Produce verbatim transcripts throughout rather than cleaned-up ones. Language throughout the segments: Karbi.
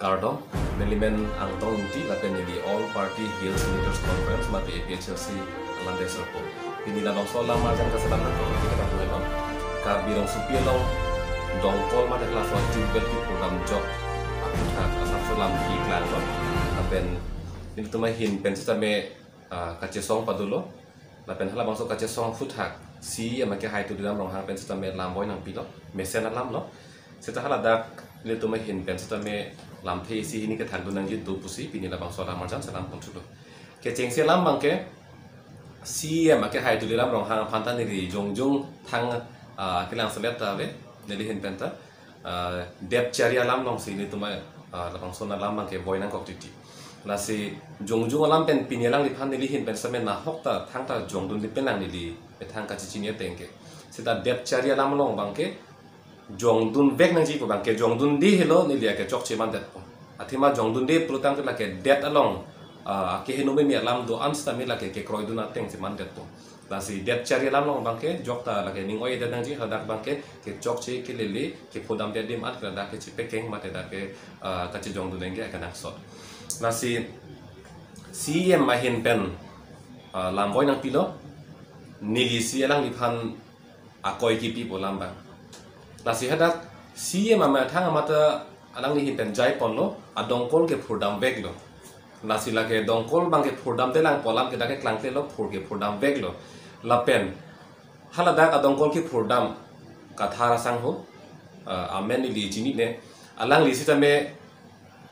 Kardom, neli men Angtong Ingti lapen neli All Party Hill Senators Conference mate A P H L C alam deserpo. Pini labangso alam arjan kaselam nangkok kita buheno. Karbi Rongsopi along dongkol mate laso tubewell kephurdam jok aphuthak asapso lam keklang lo. Lapen nelitum ahin pen sitame, ah, kachesong padolo. Lapen halabangso kachesong aphuthak C E M akehai Tuliram Ronghang pen sitame lam boi nangpilo, mesen alam lo. Seta haladak nelitum ahin pen sitame lamthe isi hini kethakdun nangji do pusi pini labangso alam arjan selam ponthulo. Kechengsi alam abangke C E M akehai Tuliram Ronghang aphan ta neli jongjong thang, ah, kelang selet ta ave, neli ahin pen ta, ah, det chari alam alongsi nelitum, ah, labangso alam abangke boi nangkok titi. Lasi jongjong alam pen pini alangliphan neli ahin pen sitame nahok ta thangta jongdunde pen lang neli methang kachechini ateng ke. Seta det chari alam along abangke jongdunvek nangji pu abangke jongdunde helo neli akechokche mandetpo. Athema jongdunde pulotangte lake det along, ah, keheno meme alam do-an sitame lake kekroidun atengsi mandetpo. Lasi det chari alam along abangke jokta lake ning oi-edet nangji, hadak abangke kechokche kelele kephurdamde adim an ke ladak kechepekeng mate dak ke, ah, kachejongdun nangji akenangsot. Lasi C E M ahin pen, ah, lam boi nangpilo, nelisi alangliphan akoi kipipo alam abang. Lasi hadak C E M amethang amat alangli ahin pen jaiponlo, adongkol kephurdamveklo. Lasi lake dongkol abangke phurdamde lang pu alam ke dak ke klangklelo, phur kephurdamveklo. Lapen haladak adongkol kephurdam Kathar asangho, ah, amen neli chinine, alangli sitame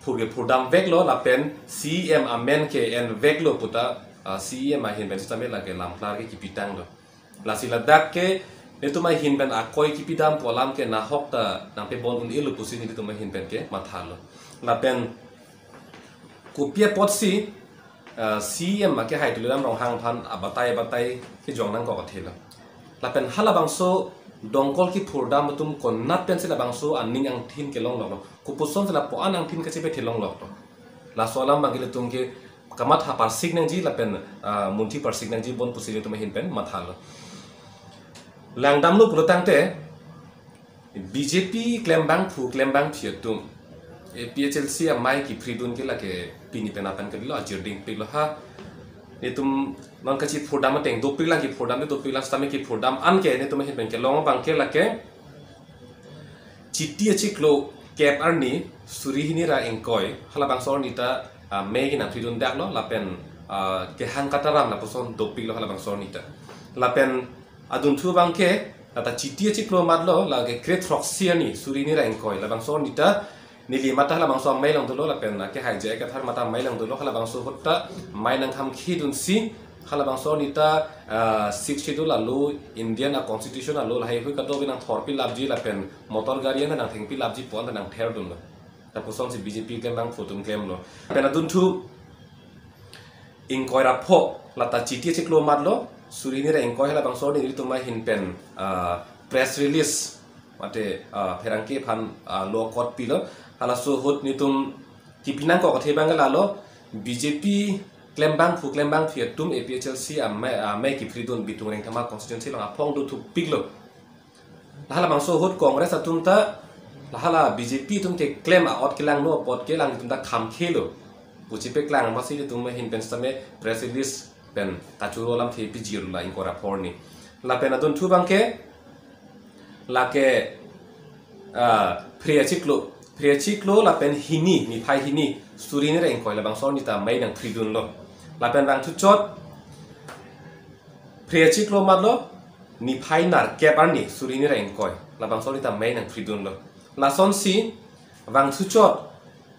phur kephurdamveklo lapen C E M amen ke-enveklo puta, ah, C E M ahin pen sitame lake lamklar ke kipitanglo. Lasi ladak ke nelitum ahin pen akoi kipidam pu alam ke nahok ta nangpebon un-elo pusi nelitum ahin pen ke mathalo. Lapen kopi apotsi, ah, C E M akehai Tuliram Ronghang aphan abatai abatai kejong nangkok athelo. Lapen halabangso dongkol kephurdam atum konat pensi labangso aning angthin kelongloklo, kopuson si lapu-an angthin kachepethe longloklo. Laso alam abangke ilitum ke kamatha parsik nangji lapen, ah, munthi parsik nangji bon pusi ilitum ahin pen mathalo. Langdamlo pulotangte B J P klembangphu klembangphi atum A P H L C amei kephridun ke lake pini pen apan kalilo, ajirdingpiklo ha. Nelitum non kachephurdam ateng dopik lang, kephurdamde dopik lang sitame kephurdam an ke nelitum ahin pen kelong abangke lake Chiti achiklo kep arni suri hini ra ingkoi, halabangso arni ta, ah, mei ke nangphridundaklo lapen, ah, kehang kataram lapuson dopiklo halabangso arni ta. Lapen adunthu abangke lata Chiti achiklo amatlo, lake kre throksi arni suri hini ra ingkoi, labangso arni ta neli mata halabangso amei along dolo lapen akehai J I Kathar mata amei along dolo, halabangso ahut ta mei nangkhamkhidunsi halabangso arni ta, ah, Sixth Schedule alo, Indian a-constitution alo, lahai hui kadokave nangthorpilapji lapen motor gari an nangthengpilapji pu an ta nangtherdunlo. Lapusonsi B J P klembangphu atum klemlo. Lapen adunthu ingkoi ra pho lata Chiti achiklo amatlo, suri hini ra ingkoi, halabangso arni nelitum ahin pen, ah, press release mate, ah, pherangke aphan, ah, lo kot pilo. Halaso ahut nelitum kipi nangkok athe abang lalo, B J P klembangphu klembangphi atum A P H L C amei, amei kephridun Bithung Rengthama constituency along aphong dothupiklo. Halabangso ahut Congress atum ta, hala B J P atum keklem a-ot kelangno apot ke alanglitum ta khamkhelo pu chepeklang masi ilitum ahin pen sitame press release pen kachoro alamthe pijirlo la ingkoi ra pho arni. Lapen adunthu abangke lake, ah, phre achiklo, phre achiklo lapen hini, niphai hini suri hini ra ingkoi, labangso arni ta mei nangphridunlo. Lapen vangthuchot phre achiklo amatlo, niphai nerkep arni suri hini ra ingkoi, labangso arni ta mei nangphridunlo. Lasonsi vangthuchot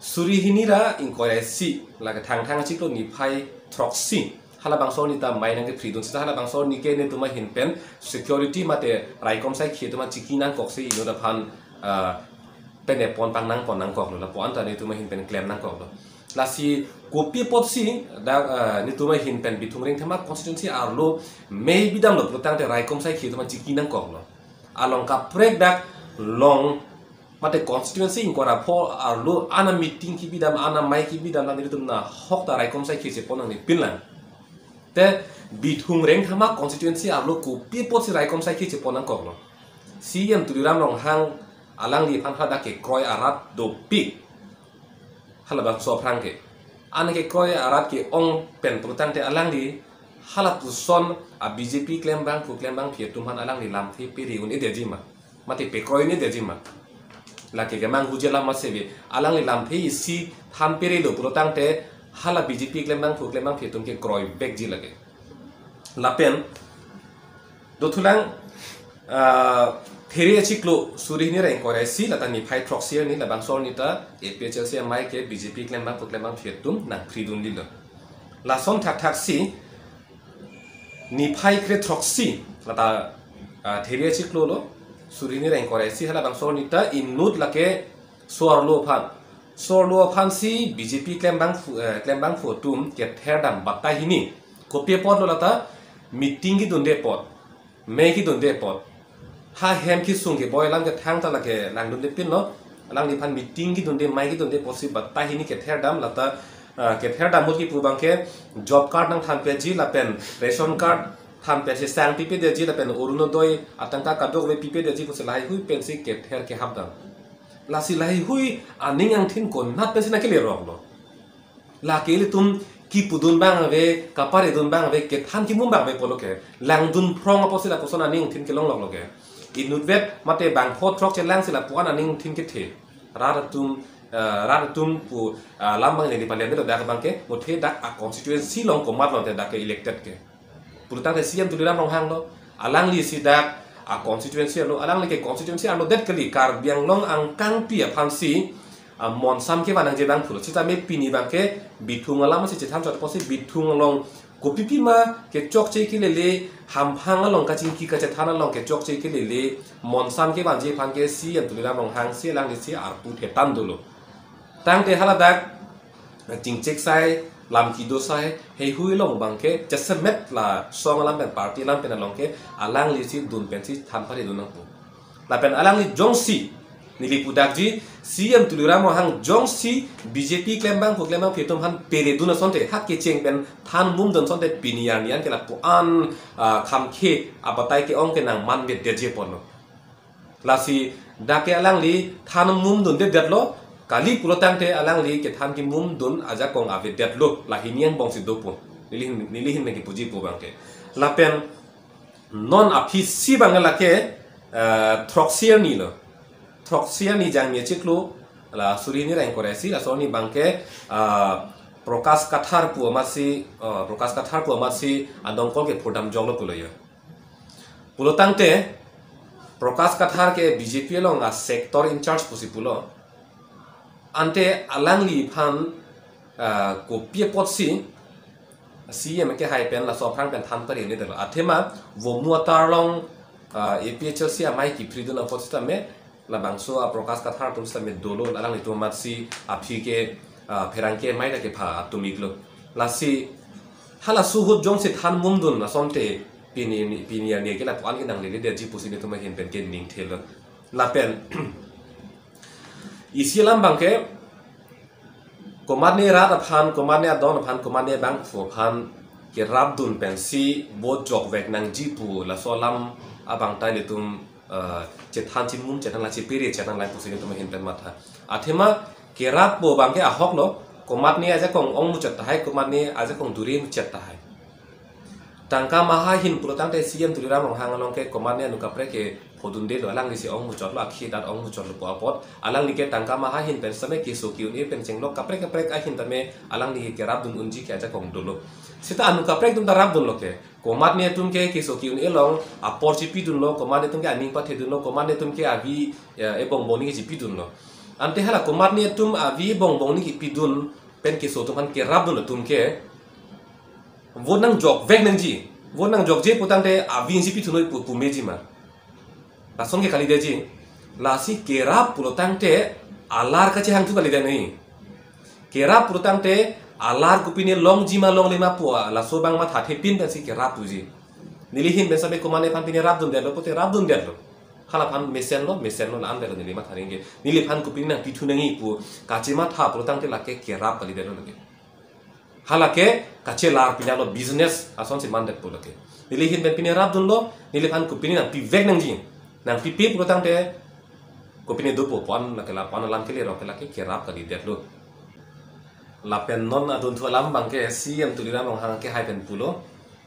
suri hini ra ingkoi ra isi, lake Thangthang achiklo niphai throksi, halabangso arni ta mei nangkephridun sita halabangso arni ke nelitum ahin pen security mate raikom saikhi atum achiki nangkoksi inut aphan, ah, penepon pang nangpon nangkoklo, lapu an ta nelitum ahin pen klem nangkoklo. Lasi kopi apotsi dak, ah, nelitum ahin pen Bithung Rengthama constituency arlo mei bidamlo pulotangte raikom saikhi atum achiki nangkoklo. Along kaprek dak long mate constituency ingkoi ra pho arlo ana meeting kibidam, ana mei kibidam, nelitum nahok ta raikom saikhi chepon nangne pinlang. Te Bithung Rengthama constituency arlo kopi apotsi raikom saikhi chepon nangkoklo. C E M Tuliram Ronghang alangliphan hadak kekroi arat dopik. halabangso aphrang ke. An kekroi arat ke-ong pen pulotangte alangli halapuson a B J P klembangphu klembangphi atum aphan alangli lamthe pere un-edetji ma. Mate pekroi un-edetji ma. Lake kemanghuji alam ma sebe. Alangli lamthe isi than perelo pulotangte hala B J P klembangphu klembangphi atum ke kroivekji lake. Lapen dothulang, ah, There achiklo suri hini ra ingkoi ra isi lata niphai throksi arni labangso arni ta A P H L C amei ke B J P klembangphu klembangphi atum nangphridunlilo. Lason thakthaksi niphai kre throksi lata, ah, There achiklo lo suri hini ra ingkoi ra isi halabangso arni ta inut lake so-arlo aphan. So-arlo aphansi B J P klembangphu, eh, klembangphu atum ketherdam batai hini. Kopi apotlo lata meeting kedunde apot. Mei kedunde apot. Ha hem kesung keboi alam ke thangta lake langdunde pinlo. Alangliphan meeting kedunde mei kedunde apotsi batai hini ketherdam lata, ah, ketherdam ahut kipu abangke job card nangthanpetji lapen ration card thanpetji sang pipedetji lapen Orunodoi atangka kadokave pipedetji pusi lahaihui pensi kether kehapdam. Lasi lahaihui aning angthin konat pensi nangkeleroklo. Lake ilitum kipudun abang ave, kaparedun abang ave, kethan kemum abang ave pulo ke. Langdun phrong apotsi lapuson aning angthin kelongloklo ke. Inutvet mate bangpho throk chelangsi lapu-an aning angthin kethe. Rat atum, eh, rat atum pu, eh, lam abang neli palian delo dak abangke, muthe dak a constituency along komat along te dak ke elected ke. Pulotangte C M Tuliram Ronghang lo, alanglisi dak a constituency arlo, alangli ke constituency arlodet kali, Karbi Anglong angkangpi aphansi, ah, monsam kevan nangji abang pulo. Sitame pini abangke Bithung alam si chethan chot apotsi Bithung along kopipi ma kechokche kelele, hamphang along kachingki kachethan along kechokche kelele, monsam kevanji aphan ke C M Tuliram Ronghang si alanglisi arpu thetan dolo. Tangte haladak chingchek sai, lam kedo sai, heihui along abangke, jasemet la song alam pen party alam pen along ke, alanglisi dun pensi than pare dun nangpo. Lapen alangli jongsi, neli pudakji, C M Tuliram Ronghang jongsi B J P klembangphu klembangphi atum aphan peredun asonte, ha kecheng pen than mumdun asonte pini arni an ke lapu-an, ah, khamkhe abatai ke-ong ke nangmanvedetji apotlo. Lasi dak ke alangli than mumdundedetlo, kali pulotangte alangli kethan kemumdun ajakong avedetlo, lahini angbongsi dopo. Nelihin, nelihin nangkipuji pu abangke. Lapen non aphisi abang lake, eh, throksi arni lo. Throksi arni Jangmi achiklo, la suri hini ra ingkoi ra isi, laso arni abangke, eh, Prakash Kathar pu amatsi, eh, Prakash Kathar pu amatsi adongkol kephurdamjoklo pulo ya. Pulotangte, Prakash Kathar ke B J P along a sector in charge pusi pulo. Ante alangliphan, ah, kopi apotsi C M kehai pen laso aphrang pen than pare un-edetlo. Athema, Vomu atar along, ah, A P H L C amei kiphridun apot sitame, labangso a Prakash Kathar atum sitame dolo, alanglitum amatsi aphi ke, ah, pherangke amei ta kepha atum iklo. Lasi halaso ahut jongsi than mumdun asonte pini, pini arni ke lapu-an ke nangleledetji pusi nelitum ahin pen ke ningthelo. Lapen isi alam abangke komatne rat aphan, komatne adon aphan, komatne bangphu aphan kerapdun pensi vote jokvek nangji pu laso alam abang ta ilitum, eh, chethan chimum chethan lang chepere chethan lang pusi nelitum ahin pen matha. Athema kerap pu abangke ahoklo, komatne ajakong ongmuchot tahai, komatne ajakong duri muchot tahai. Tangka maha ahin pulotangte C M Tuliram Ronghang along ke komatne anu kaprek ke phodundelo, alanglisi ongmuchotlo, akhi dat ongmuchotlo pu apot. Alangli ke tangka maha ahin pen sitame keso ke-un-e pen chenglok kaprek kaprek ahin tame alangli ke kerapdun unji ke ajakong dolo. Seta anu kaprek atum ta rapdunlo ke. Komatne atum ke keso ke-un-e along apor chepidunlo, komatne atum ke aning pathedunlo, komatne atum ke avi, eh, ebongbong ni kechepidunlo. Ante hala komatne atum avi ebongbong ni kepidun pen keso atum aphan kerapdun atum ke vote nangjokvek nangji. Vote nangjokje pulotangte avi si pithu noi pu, pumeji ma. Lason ke kalidetji. Lasi kerap pulotangte alar kachehangthu kalidet noi. Kerap pulotangte alar kopine longji ma longle ma pu, laso abang mathathepin pensi kerap puji. Nelihin pen sitame komatne aphan pine rapdundetlo pulote rapdundetlo. Halaphan mesenlo, mesenlo, la-an detlo neli matha ningke. Neliphan kopine nangpithu nangji pu kachematha pulotangte lake kerap kalidetlo lake. Halake kachelar pinaklo, business asonsi mandetpo lake. Nelihin pen pine rapdunlo, neliphan kopine nangpivek nangji. Nangpipe pulotangte kopine dopo pu-an lake lapu-an alam kelerok ke lake kerap kalidetlo. Lapen non adunthu alam abangke C E M Tuliram Ronghang akehai pen pulo,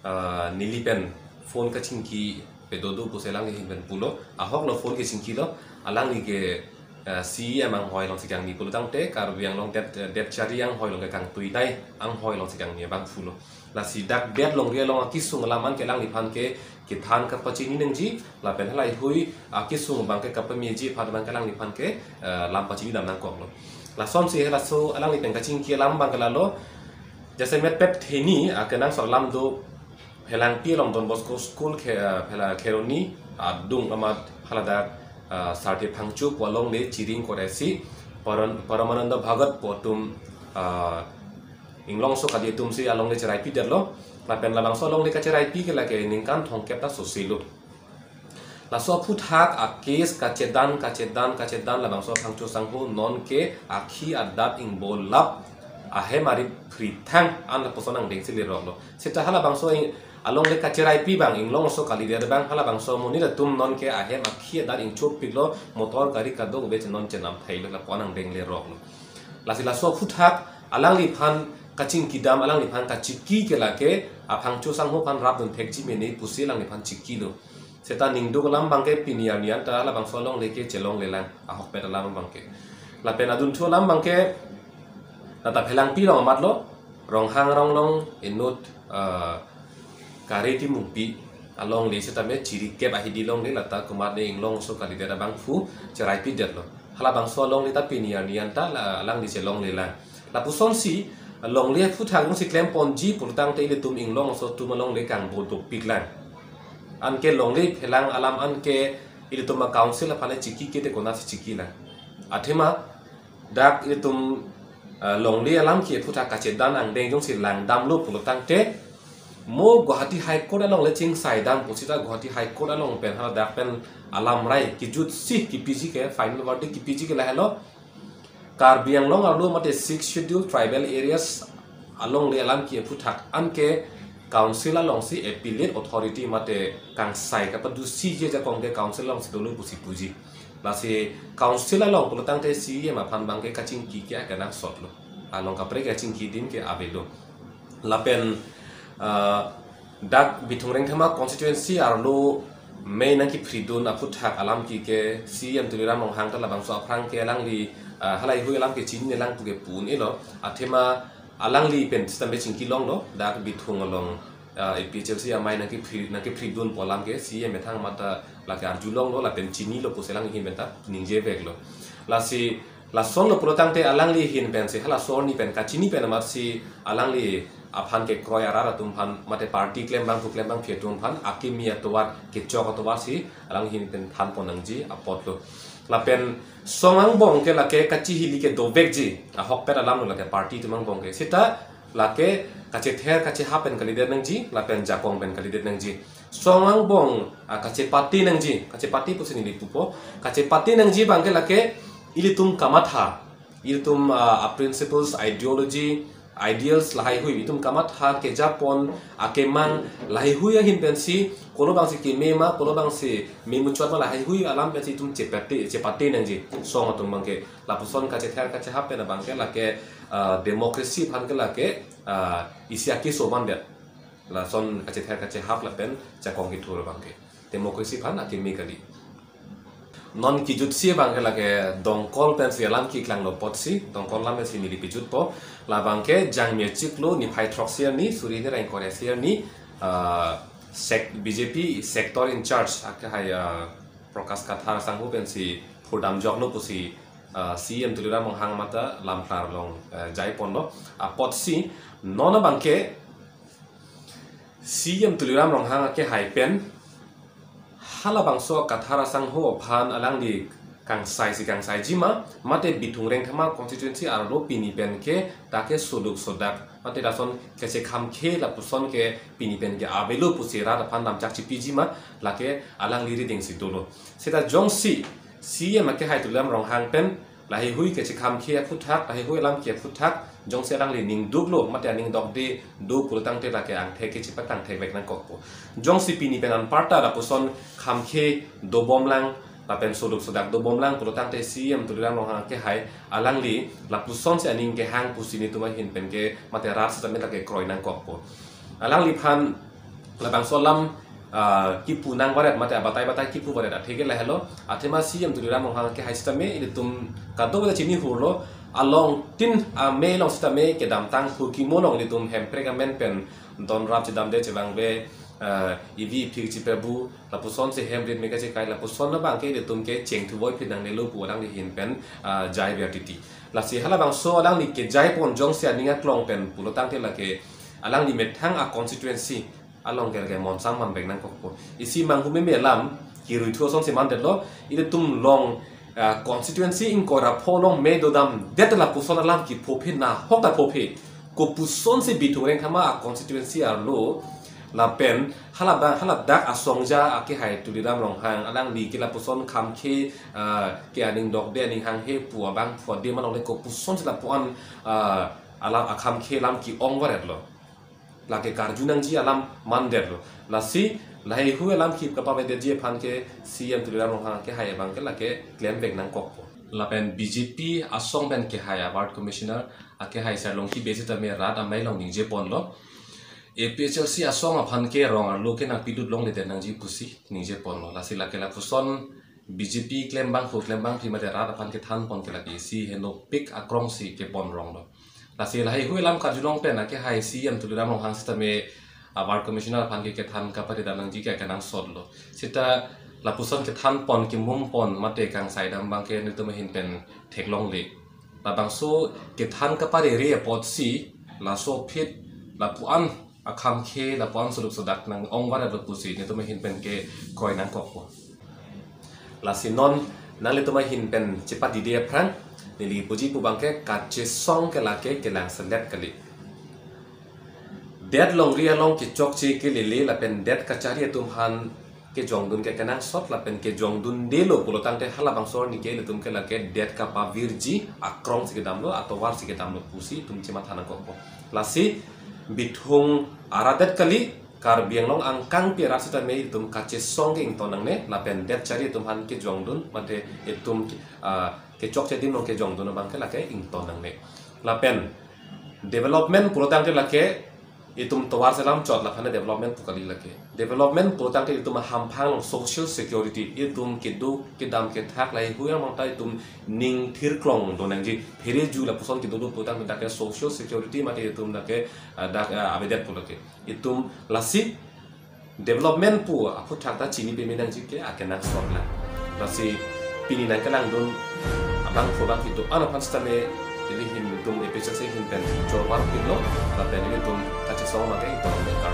ah, neli pen phone kachingki pedo do pusi alangli ahin pen pulo, ahok lo phone kachingkilo, alangli ke, ah, C E M anghoi alongsi kangni pulo tangte, Karbi Anglong det, det chari anghoi along ke kangtuinei anghoi alongsi kangni abang pulo. Lasi dak det longri along akesung alam anke alangliphan ke kethan kapachini nangji, lapen halaihui akesung abangke kapameji aphan abangke alangliphan ke, eh, lam pachini dam nangkoklo. Lasonsi halaso alangli pen kachingki alam abangke lalo, jasemet pet theni akenangsot alam do, Phelangpi along Don Bosco School ke, eh, Phela Kheroni adung amat haladak, eh, Sarthe Phangcho pu alongle chiring koresi Paran-, Paramananda Bhagat pu atum, eh, inglongso kali atumsi alongle cheraipi detlo. Lapen labangso alongle kacheraipi ke lake ningkan thomkep ta soselo. Laso aphuthak a-case kachedan, kachedan, kachedan labangso Phangcho sangho nonke akhi adat ingbolap, ahem ari phrithang an lapuson angdengsi leroklo. Seta halabangso ing-, alongle kacheraipi abang, inglongso kalidet abang, halabangso amonit atum nonke ahem akhi adat ingchopiklo, motor gari kadokave non chenam thailo, lapu-an angdeng leroklo. Lasi laso aphuthak alangliphan kachingki dam, alangliphan kachingki ke lake a-Phangcho sangho aphan rapdun thekji mene pusi alangliphan chingkilo. Seta ningduk alam abangke pini arni anta labangso alongle ke chelonglelang, ahokpet alam abangke. Lapen adunthu alam abangke, lata Phelangpi along amatlo, Ronghang Ronglong inut, eh, Kare Timungpi alongle setame chirikep ahidi longle, lata komatne inglongso kalidet abangphu cheraipi detlo. Halabangso alongle ta pini arni anta la, alangli chelonglelang. Lapusonsi longle aphuthak jongsi klemponji pulo tangte ilitum inglongso atum alongle kangbo dopiklang. Anke longle phelang alam anke ilitum a-council aphan chingki ke te konatsi chingkilang. Athema dak ilitum, eh, longle alam ke aphuthak kachedan angdeng jongsi langdamlo pulo tangte, mo Guwahati High Court alongle chingsai dam pusita Guwahati High Court along pen haladak pen alam rai kijutsi kipiji ke, final verdict kipiji ke lahelo, Karbi Anglong arlo mate Sixth Schedule tribal areas alongle alam ke aphuthak anke council alongsi appellate authority mate kangsai kapadusi je ajakong ke council alongsi dolo pusi puji. Lasi council along pulo tangte C E M aphan abangke kachingki ke akenangsotlo. Along kaprek kachingki adim ke avelo. Lapen, ah, dak Bithung Rengthama constituency arlo mei nangkephridun aphuthak alam ke ke C E M Tuliram Ronghang ta labangso aphrang ke alangli, ah, halaihui alam ke chininelang pu ke pu un-elo. Athema alangli pen setame chingkilonglo, dak Bithung along, ah, A P H L C amei nangkephri, nangkephridun pu alam ke C E M methang amat ta lake arjulonglo lapen chinilo pusi alangli ahin pen ta ningjeveklo. Lasi lasonlo pulo tangte alangli ahin pensi halaso arni pen kachini pen amatsi alangli aphan kekroi arat atum aphan mate party klembangphu klembangphi atum aphan akimi atovar kechok atovarsi alangli ahin pen thanpon nangji apotlo. Lapen song angbong ke lake kachihili ke dovekji, ahokpet alamlo lake party atum angbong ke. Seta lake kachether kachehap pen kalidet nangji, lapen jakong pen kalidet nangji. Song angbong, ah, kachepate nangji, kachepate pusi neli pupo. Kachepate nangji abangke lake ilitum kamatha, ilitum, ah, a-principles, ideology, ideals lahaihui, itum kamatha kejapon, akemang lahaihui ahin pensi, kolo abangsi keme ma, kolo abangsi memuchot ma lahaihui alam pensi itum chepate, chepate nangji, song atum abangke. Lapuson kachether kachehap pen abangke lake, ah, democracy aphan ke lake, ah, isi akeso mandet. Lason kachether kachehap lapen jakong kethur abangke democracy aphan akimi kali. Non kijutsi abangke lake Dongkol pensi alam keklanglo apotsi, Dongkol alam pensi neli pejutpo, labangke Jangmi achiklo niphai throksi arni, suri hini ra ingkoi ra isi arni, ah, sec-, B J P sector in charge akehai, ah, Prakash Kathar sangho pensi phurdamjoklo pusi, ah, C E M Tuliram Ronghang amat ta lamthar along, ah, jaiponlo. Apotsi non abangke C E M Tuliram Ronghang akehai pen halabangso Kathar asangho aphan alangli kangsaisi kangsaiji ma, mate Bithung Rengthama constituency arlo pini pen ke dak ke soduk sodak, mate lason kachekhamkhe lapuson ke pini pen ke avelo pusi rat aphan lamchak chipiji ma, lake alangli rideng si dolo. Seta jongsi C E M akehai Tuliram Ronghang pen lahaihui kachekhamkhe aphuthak, lahaihui alam ke aphuthak, jongsi alangli ningduklo, mate aning dokde do pulo tangte lake angthek ke chepatangthekvek nangkokpo. Jongsi pini pen anparta lapuson khamkhe dobomlang, Lapen soduk sodak dobomlang pulotangte C E M Tuliram Ronghang akehai alangli lapusonsi aning kehang pusi nelitum ahin pen ke mate rat sitame lake kroi nangkokpo. Alangliphan labangso alam, ah, kipu nangvaret mate abatai batai kipuvaret athe ke lahelo. Athema C E M Tuliram Ronghang akehai sitame ilitum kadokave chini hurlo, along tin amei along sitame kedamtang phurkimo along ilitum Hemprek amen pen donrap chedamde chevangve, ah, ivi iphik chipebu, lapusonsi hem rit me kachekai, lapuson abang ke ilitum ke chengthuvoiphit nangnelo pu alangli ahin pen, ah, jaiver titi. Lasi halabangso alangli kejaipon jongsi aning aklong pen pulotangte lake alangli methang a-constituency along ke lake monsam manbek nangkokpo. Isi manghu meme alam kiruithu asonsi mandetlo, ilitum long, ah, constituency ingkoi ra pho along me dodamdet lapuson alam kiphophe, nahok ta phophe. Kopusonsi Bithung Rengthama a-constituency arlo lapen halabang haladak asongja akehai Tuliram Ronghang alangli ke lapuson khamkhe, ah, ke aning dokde aning hanghe pu abang phude ma longle, kopusonsi lapu-an, ah, alam akhamkhe alam ke-ongvaretlo. Lake karju nangji alam mandetlo. Lasi laheihui alam ke kapavedetji aphan ke C E M Tuliram Ronghang akehai abang ke lake klembek nangkokpo. Lapen B J P asong pen kehai a-ward commissioner akehai Sir Longki Bey sitame rat amei along ningjeponlo, A P H L C asong aphan ke rong arlo ke nangpidut longledet nangji pusi ningjeponlo. Lasi lake lapuson B J P klembangphu klembangphli mate rat aphan kethanpon ke lake isi henopik akrongsi kepon ronglo. Lasi laheihui alam karjulong pen akehai C E M Tuliram Ronghang sitame a-ward commissioner aphan ke kethan kaparidam nangji ke akenangsotlo. Sita lapuson kethanpon kemumpon mate kangsaidam abang ke nelitum ahin pen theklongle. Labangso kethan kaparere apotsi laso aphi lapu-an akhamkhe, lapu-an soduk sodak nang-ongvaretlo pusi nelitum ahin pen ke kroi nangkokpo. Lasi non nanglitum ahin pen chepatide aphrang neli puji pu abang ke kachesong ke lake kelangselet kali. Det longri along kechokche kelele lapen det kachari atum aphan kejongdun ke kenangsot lapen kejongdundelo pulotangte halabangso arni ke ilitum ke lake det kapavirji akrongsi kedamlo, atovarsi kedamlo pusi itum chematha nangkokpo. Lasi Bithung arat det kali, Karbi Anglong angkangpi arat sitame itum kachesong ke ington nangne lapen det chari atum aphan kejongdun mate itum, ah, kechokche adim along kejongdun abang ke lake ington nangne. Lapen development pulotangte lake itum tovar selam chot laphana development pu kali lake. Development pulotangte itum ahamphang along social security, itum kedo kedam kethak laheihui amang ta itum ning thirklong do nangji, phereju lapuson kedo do pulotangte dak ke social security mate itum dak ke, ah, dak, ah, avedet pu lake. Itum lasi development pu aphuthak ta chini peme nangji ke akenangsot lang. Lasi pini nangkelangdun abangphu abangphi do-an aphan sitame ili ahin itum A P H L C ahin pen chorbar pitlo, lapen ilitum kachesong abang ke itum kar